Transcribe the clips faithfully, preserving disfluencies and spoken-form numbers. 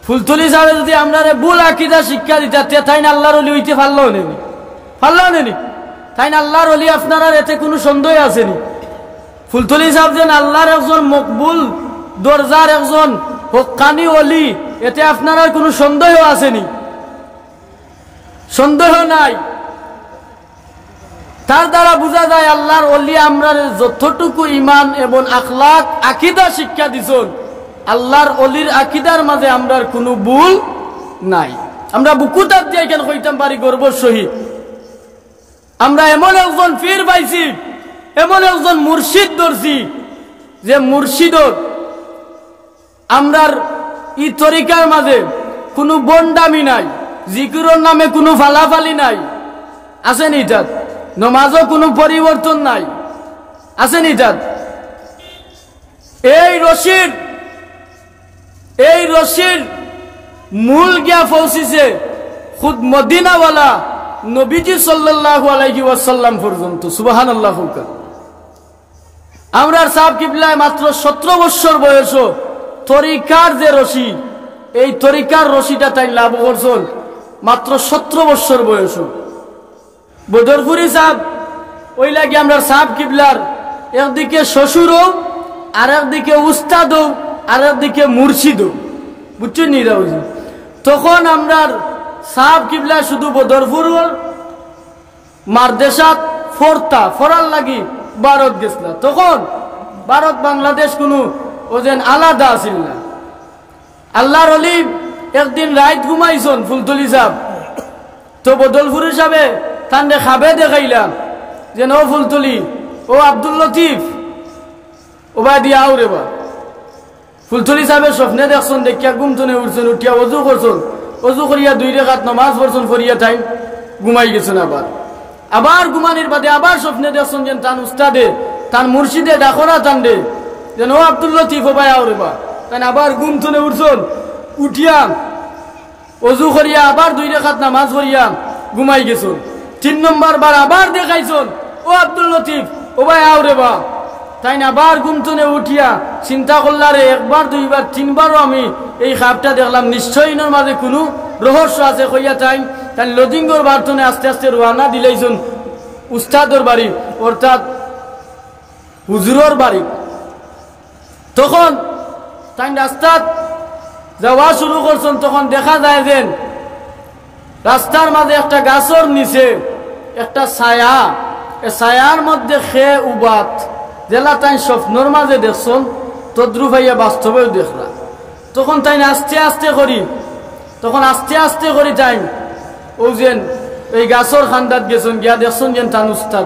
ফুলতলি সাবে যুদি আমরারে ভুল আকিদা শিক্ষা দিতা, তে তাইন আল্লার অলি অইতে পারলো নে নি? পারলো নে নি? তাইন আল্লার অলি, আপনারার এতে কুনু সন্দেহ আছে নি? ফুলতলি সাব যেন আল্লার একজন মকবুল দরজার একজন হক্কানি অলি, এতে আপনারার কুনু সন্দেহ আছে নি? সন্দেহ নাই। তার দ্বারা বুঝা যায় আল্লার অলি আমরারে যতটুকু ইমান এবং আখলাক, আকিদা শিক্ষা দিছইন, আল্লার অলির আকিদার মাঝে আমরার কুনু ভুল নাই। আমরা বুকুত আত দিয়া ইখান কইতাম পারি গর্বর সহিত, আমরা এমন একজন পীর পাইছি, এমন একজন মুর্শিদ ধরছি, যে মুর্শিদর আমরার ই তরিকার মাঝে কুনু ভন্ডামি নাই, জিকিরর নামে কুনু ফালাফালি নাই, আছে নি ইটাত? নমাজও কুনু পরিবর্তন নাই, আছে নি ইটাত? এই রশির, এই রশির মূল গিয়া পৌঁছিছে খুদ মদিনাওয়ালা নবীজি সাল্লাল্লাহু আলাইহি ওয়াসাল্লাম পর্যন্ত। সুবহানাল্লাহ কউক্কা। আমরার সাব কিবলায় মাত্র সতেরো বৎসর বয়সো তরিকার যে রশি, এই তরিকার রশিটা তাইন লাভ করছইন মাত্র সতেরো বৎসর বয়সো। বদরপুরি সাব অইলা গি আমরার সাব কিবলার একদিকে শ্বশুরও, আর একদিকে উস্তাদও, আর একদিকে মুর্শিদও। বুঝছইন নি রা? অউ যে তখন আমরার সাব কিবলা শুধু বদরপুরর মাদ্রাসাত পড়তা, পড়ার লাগি ভারত গেছলা। তখন ভারত বাংলাদেশ কুনু অউ যেন আলাদা আছিল না। আল্লার অলি একদিন রাইত ঘুমাইছইন ফুলতলি সাব, তো বদলপুরি সাবে তানরে খাবে দেখাইলা যেন, "ও ফুলতলি, ও আব্দুল লতিফ, ওবায়দি আও রে বা।" ফুলতলি সাবে স্বপ্নে দেখছইন, দেখিয়া ঘুম থনে উঠছইন, উঠিয়া অজু করছইন, অজু করিয়া দুই রেকাত নমাজ পড়ছইন, পড়িয়া তাইন ঘুমাই গেছইন। আবার, আবার ঘুমানির বাদে আবার স্বপ্নে দেখছইন যেন তান উস্তাদে, তান মুর্শিদে ডাকরা তানরে, যেন, "ও আব্দুল লতিফ, ওবায় আও রে বা।" তাইন আবার ঘুম থনে উঠছইন, উঠিয়া অজু করিয়া আবার দুই রেকাত নমাজ পড়িয়া ঘুমাই গেছইন। তিন নম্বর বার আবার দেখাইছইন, "ও আব্দুল লতিফ, ওবায় আও রে বা।" তাইন আবার ঘুম থনে উঠিয়া চিন্তা করলা, "রে, একবার, দুইবার, তিনবারও আমি এই খাবটা দেখলাম, নিশ্চয় ইনোর মাঝে কুনু রহস্য আছে," কইয়া তাইন, তাইন লদিঙ্গর বার থনে আস্তে আস্তে রওয়ানা দিলাইছইন উস্তাদর বাড়ি, অর্থাৎ হুজুরর বাড়ি। তখন তাইন রাস্তাত যাওয়া শুরু করছইন, তখন দেখা যায় যেন রাস্তার মাঝে একটা গাছর নিচে একটা ছায়া, এ ছায়ার মধ্যে কে উবাত, যেলা তাইন স্বপ্নর মাঝে দেখছইন, তদ্রুপ আইয়া বাস্তবেও দেখরা। তখন তাইন আস্তে আস্তে করি, তখন আস্তে আস্তে করি তাইন অউ যেন এই গাছর কান্দাত গেছইন, গিয়া দেখছইন যেন তান উস্তাদ।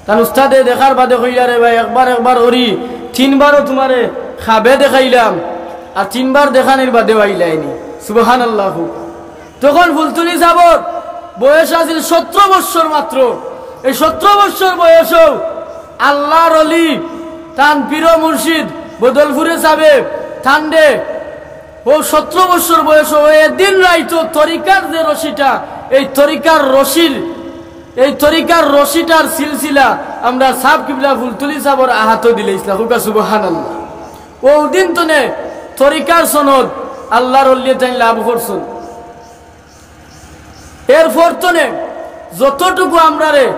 তান উস্তাদে দেখার বাদে কইলা, "রে ভাই, একবার একবার করি, তিনবারও তুমারে খাবে দেখাইলাম, আর তিনবার দেখানির বাদেও আইলায় নি।" সুবহানাল্লাহ। তখন ফুলতলি সাবর বয়স আছিল সতেরো বৎসর মাত্র। এই সতেরো বৎসর বয়সও আল্লার অলি, তান পীর মুর্শিদ বদলপুরি সাবে তানরে অউ সতেরো বৎসর বয়সো অউ এদিন রাইতো তরিকার যে রশিটা, এই তরিকার রশির, এই তরিকার রশিটার সিলসিলা আমরার সাব কিবলা ফুলতলি সাবর আহাতো দিলাইছলা। কউক্কা সুবহানাল্লাহ। অউ দিন থনে তরিকার সনদ আল্লার অলিয়ে তাইন লাভ করছইন। এরপর থনে যতটুকু আমরারে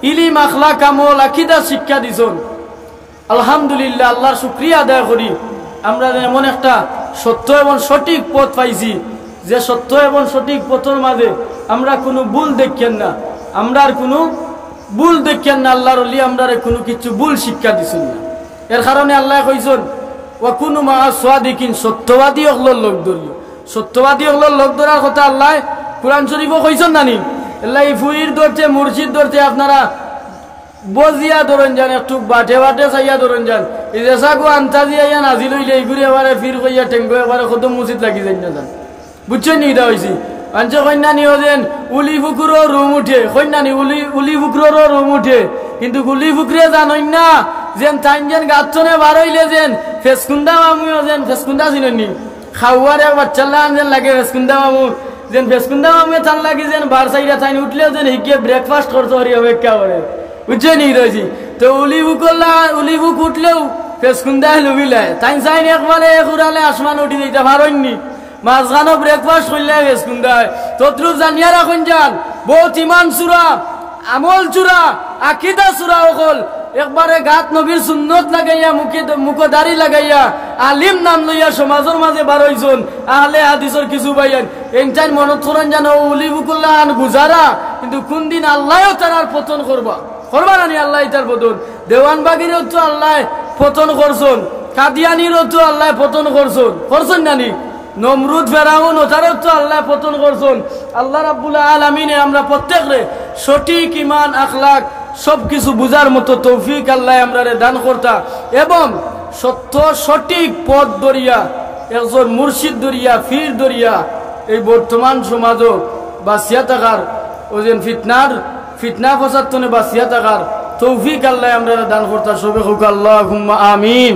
ইলিম, আখলাক, আমল, আকিদা শিক্ষা দিছইন, আলহামদুলিল্লাহ, আল্লার শুকরিয়া আদায় করি, আমরারে এমন একটা সত্য এবং সঠিক পথ পাইছি, যে সত্য এবং সঠিক পথর মাঝে আমরা কুনু ভুল দেখতাম না, আমরার কুনু ভুল দেখতাম না, আল্লার অলি আমরারে কুনু কিচ্ছু ভুল শিক্ষা দিছইন না। এর কারণে আল্লায় কইছইন, "ওয়া কুনু মা'আস সাদিকিন", সত্যবাদী অকলর লগ ধরিও। সত্যবাদী অকলর লগ ধরার কথা আল্লায় কুরআন শরীফো কইছইন না নি? এরলাগি ই পীর ধরতে, মুর্শিদ ধরতে আপনারা বজিয়া ধরইন যান, একটু বাটে বাটে চাইয়া ধরইন যান। ই যেসাগু আন্তাজি আইয়া নাজিল অইলে, ইগুরে এবারে পীর কইয়া ঠেঙ্গো এবারে কদম মুছিত লাগি যাইন না যান। বুঝছইন নি কিতা কইছি? মানষে কইন না নি অউ যেন উলি ফুকরর রুম উঠে, কইন না নি উলি, উলি ফুকরর রুম উঠে। কিন্তু উলি ফুকরে জানইন না যেন তাইন যেন গাত থনে বার অইলে যেন ফেসকুন্দা মামুয়ে যেন, ফেসকুন্দা চিনইন নি? খাওয়ার এক বাচ্চার লাখান যেন লাগে ফেসকুন্দা মামু, যেন ফেসকুন্দা মামুয়ে তান লাগি যেন বার চাইরা তাইন উঠলেও যেন হিগে breakfast করতো পারি অপেক্ষা করে। বুঝছইন নি কিতা কইছি? তো উলি ফুকর লা-, উলি ফুক উঠলেও ফেসকুন্দায় লুবিলায়। তাইন চাইন একবারে এক উড়ালে আসমান উঠি যাইতা পারইন নি। মাঝখানো ব্রেকফাস্ট করলে বেশ কুন্দায়। তদ্রুপ জানিয়া রাখইন যান, বহুত ইমান চুরা, আমল চুরা, আকিদা চুরা অকল। একবারে গাত নবীর সুন্নত লাগাইয়া, মুখে, মুখো দাড়ি লাগাইয়া, আলিম নাম লইয়া সমাজর মাঝে বারইছইন। আহলে হাদিসর কিছু ভাইয়াইন, এনতাইন মনত করইন যান, অউ উলি বুকুল্লা আন গুজারা, কিন্তু কুনদিন আল্লায়ও তারার পতন করবা। করবা নানি আল্লায় ইতার পতন? দেওয়ানবাগিরও তো আল্লায় পতন করছইন, কাদিয়ানিরও তো আল্লায় পতন করছইন, করছইন নানি? নমরুদ, ফেরাউন, অতারও তো আল্লায় পতন করছইন। আল্লাহ রাব্বুল আলামিনে আমরা প্রত্যেকরে সঠিক ইমান, আখলাক, সব কিছু বুঝার মতো তৌফিক আল্লায় আমরারে দান করতা এবং সত্য সঠিক পথ ধরিয়া, একজন মুর্শিদ ধরিয়া, পীর ধরিয়া এই বর্তমান সমাজও বাঁচিয়া থাকার, অউ যেন ফিতনার, ফিতনা ফসাদ তনে বাঁচিয়া থাকার তৌফিক আল্লায় আমরারে দান করতা। সবে কউক্কা আল্লাহুম্মা আমিন।